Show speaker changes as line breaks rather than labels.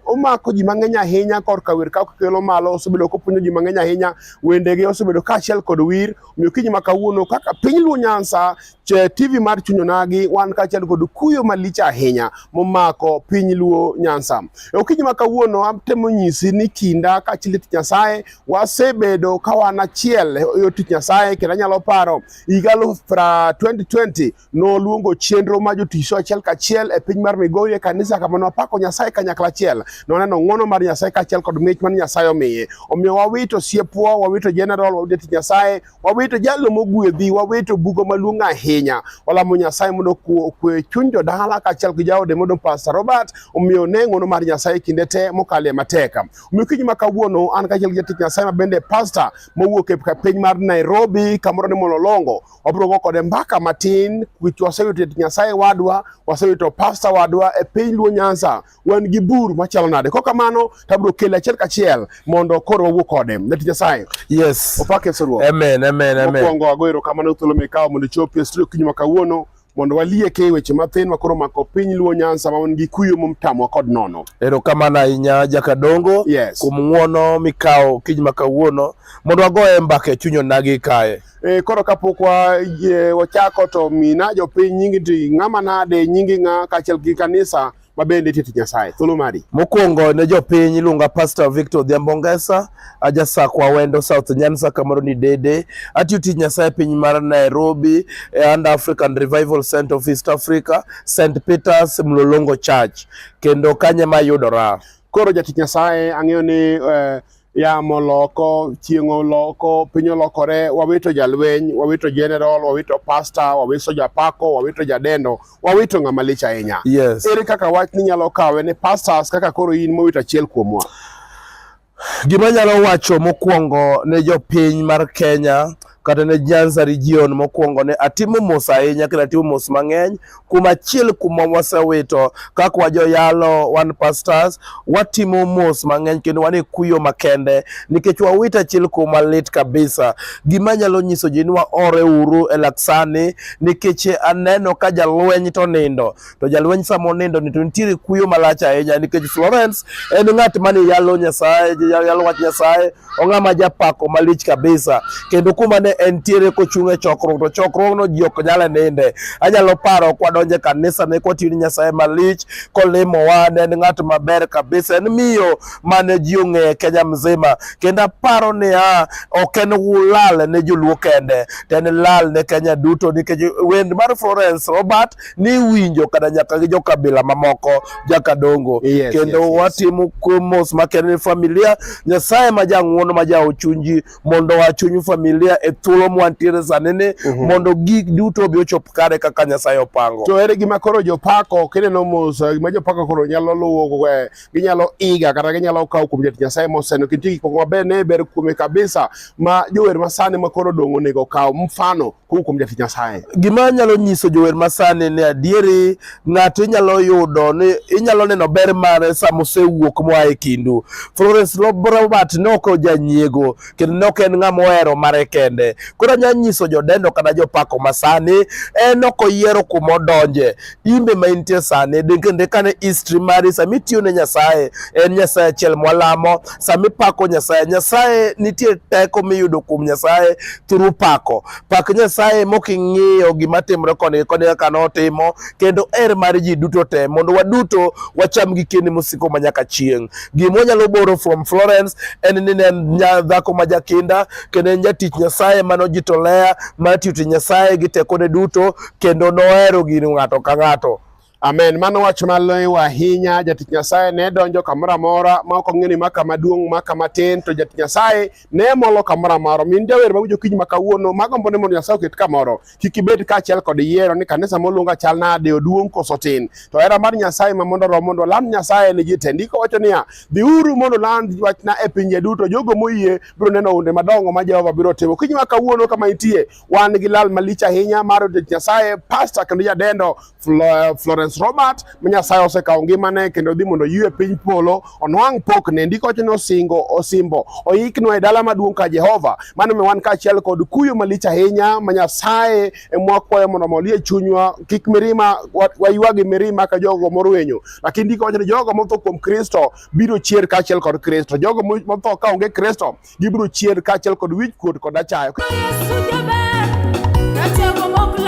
Omako ji mang'eny ahinya korka wer ka kelo malo, osebedo kopuonjo ji mang'eny ahinya, wendege osebedo kaachiel kod wir. Omiyo okinyi ma kawuono kaka piny Luo Nyanza che TV mar Chuny Onagi wan kaachiel kod kuyo malich ahinya momako piny Luo Nyanza. E okinyi ma kawuono atemo nyisi ni kinda kaachiel gi tich Nyasaye wasebedo ka wan achiel e tich Nyasaye kendo anyalo paro higa 2020 noluongo chenro ma jotich achiel kachiel e piny mar Migori e kanisa kama nwapako Nyasaye kanyakla achiel. Noneno ng'wono mar Nyasaye kaachiel kod mich mane Nyasaye omiye. Omiyo wawito osiepwa, wawito general, wawito jatich Nyasaye, wawito jalo mogwedhi, wawito bugo maluong' ahinya. Walamo Nyasaye mondo okwe chuny jodala kaachiel gi jaode mondo Pastor Robert omiyo ne ng'wono mar Nyasaye kinde te mokale matek. Omiyo kinyi ma kawuono an kaachiel gi jatich Nyasaye ma bende pastor mowuok e piny mar Nairobi kamoro ni Mololongo wabiro go kode mbaka matin wich wasewito jatich Nyasaye wadwa, wasewito pasta wadwa e piny Luo Nyanza, wan gi bur machalo nade? Kok kamano to abiro kele achiel kachiel mondo koro wawuo kode. Jatich Nyasaye.
Yes.
Opak Yesu Ruoth.
Amen, amen, amen.
Mokwongo ago erokamano thuolo mikawo mondo ichopi e studio kinyi ma kawuono mondo walieke weche mathin ma koro mako piny Luo Nyanza ma wan gi kuyo momtamwa kod nono.
Erokamano ahinya Jakadongo
Yes.
kuom ng'uono mikawo kiny ma kawuono mondo wagoye mbaka e chuny onagi kae.
E, koro kapok wa, e, wachako to mina jopiny nyingi to ng'ama nade nyingi ng'a kaachiel gi kanisa ma bende itiyo tich Nyasaye. Thuolo mari.
Mokwongo ne jopiny iluonga Pastor Victor Odhiambo Ongesa, aja Sakwa Wendo South Nyanza kamoro ni Dede. Atiyo tich Nyasaye piny mar Nairobi e under African Revival Center of East Africa, St. Peter's Mlolongo Church. Kendo kanye mayudora.
Koro jatich Nyasaye ang'eyo ni eh, yamo oloko, chieng' oloko, piny olokore, wawito jalweny, wawito general, wawito pastor, wawito japako, wawito jadendo, wawito ng'ama lich ahinya.
Yes.
Ere kaka wach ni nyalo kawe ne pastors kaka koro in mowito achiel kuomwa?
Gima anyalo wacho mokwongo ne jopiny mar Kenya kata ne Nyanza region mokwongo ne atimo mos ahinya kendo atimo mos mang'eny kuom achiel kuomwa wasewito kaka wajoyalo wan pastors watimo mos mang'eny kendo wan e kuyo makende nikech wawito achiel kuomwa lit kabisa. Gima anyalo nyiso ji ni waore uru e lak sani nikech aneno ka jalweny to nindo to jalweny sama onindo ni to nitiere kuyo malach ahinya nikech Florence en ng'at mane yalo Nyasaye, yalo wach Nyasaye, ong'ama japako malich kabisa kendo kuma ne entiere kochung' e chokruok to chokruogno ji ok nyal ninde. Anyalo paro kwadonjo e kanisa ne kwatiyo ni Nyasaye malich kolimowa, ne en ng'at maber kabisa, en miyo mane ji ong'eyo e Kenya mzima kendo aparo niya ok en lal ne joluo kende to en lal ne Kenya duto nikech wend mar Florence Robert ni winjo kata nyaka gi jokabila mamoko jakadongo
Yes,
kendo
yes, yes.
watimo mos makende ne familia Nyasaye ma jang'uono ma jaochunji mondo wachuny familia e thuolo mwantiere sani ni mondo gik duto obi ochop kare kaka Nyasaye opango.
To ere gima koro jopako kineno mos gima jopako koro nyalo luwo eh, ginyalo iga kata ginyalo kawo kuom jatich Nyasaye moseno kendo nitie gik moko maber ne ber kuome kabisa ma jower masani ma koro odong' onego okaw mfano kowuok kuom jatich Nyasaye.
Gima anyalo nyiso jower masani ni adieri ng'ato inyalo yudo ni inyalo neno ber mare sama osewuok moa e kindu. Florence Robert ne ok ojanyiego kendo ne ok en ng'ama ohero mare kende. Koro anyalo nyiso jodendo kata jopako masani en ok oyiero kuma odonje. Imbe ma intie sani kendo kane history mari sama itiyo ne Nyasaye en Nyasaye achiel mwalamo sama ipako Nyasaye Nyasaye nitie teko miyudo kuom Nyasaye through pako pak Nyasaye mok ing'iyo gima timore koni gi koni kaka notimo kendo er mar ji duto te mondo waduto wacham gi keni mosiko manyaka chieng' gima wanyalo boro from Florence en ni ne en dhako ma jakinda kendo en jatich Nyasaye mane ojitolea mar tiyo tich Nyasaye gi tekone duto kendo nohero gino ng'ato ka ng'ato.
Amen. Mano wach maliw ahinya. Jatich Nyasaye ne donjo kamoro amora ma ok ong'eyo ni ma kama duong' ma kama tin, to jatich Nyasaye ne molo kamoro amora. Min jawer mawinjo kiny ma kawuono magombo ni mondo Nyasaye oket kamoro, kik ibed kaachiel kod yiero ni kanisa moluonga chal nade, oduong' koso tin. To hera mar Nyasaye ma mondo orom mondo oland Nyasaye ne ji te. Ndiko wacho niya, dhiuru mondo uland wachna e pinje duto, jogo moyie biro neno hunde madongo ma Jehova biro timo. Kiny ma kawuono kama intie, wan gi lal malich ahinya mar jatich Nyasaye, pastor kendo jadendo Florence Lawrence Robert ma Nyasaye osekawo ngimane kendo dhi mondo oywe piny polo onwang' pokne. Ndiko wacho ni osingo osimbo oiknwa e dala maduong' ka Jehova. Mano mi wan kaachiel kod kuyo malich ahinya ma Nyasaye emwakwayo mondo omolie chunywa kik mirima waywagi mirima ka jogo morwenyo, lakini ndiko wacho ni jogo motho kuom Kristo biro chier kaachiel kod Kristo. Jogo motho ka onge Kristo gibiro chier kaachiel kod wich kuot kod achaya.
Yesu jaber, ratego mok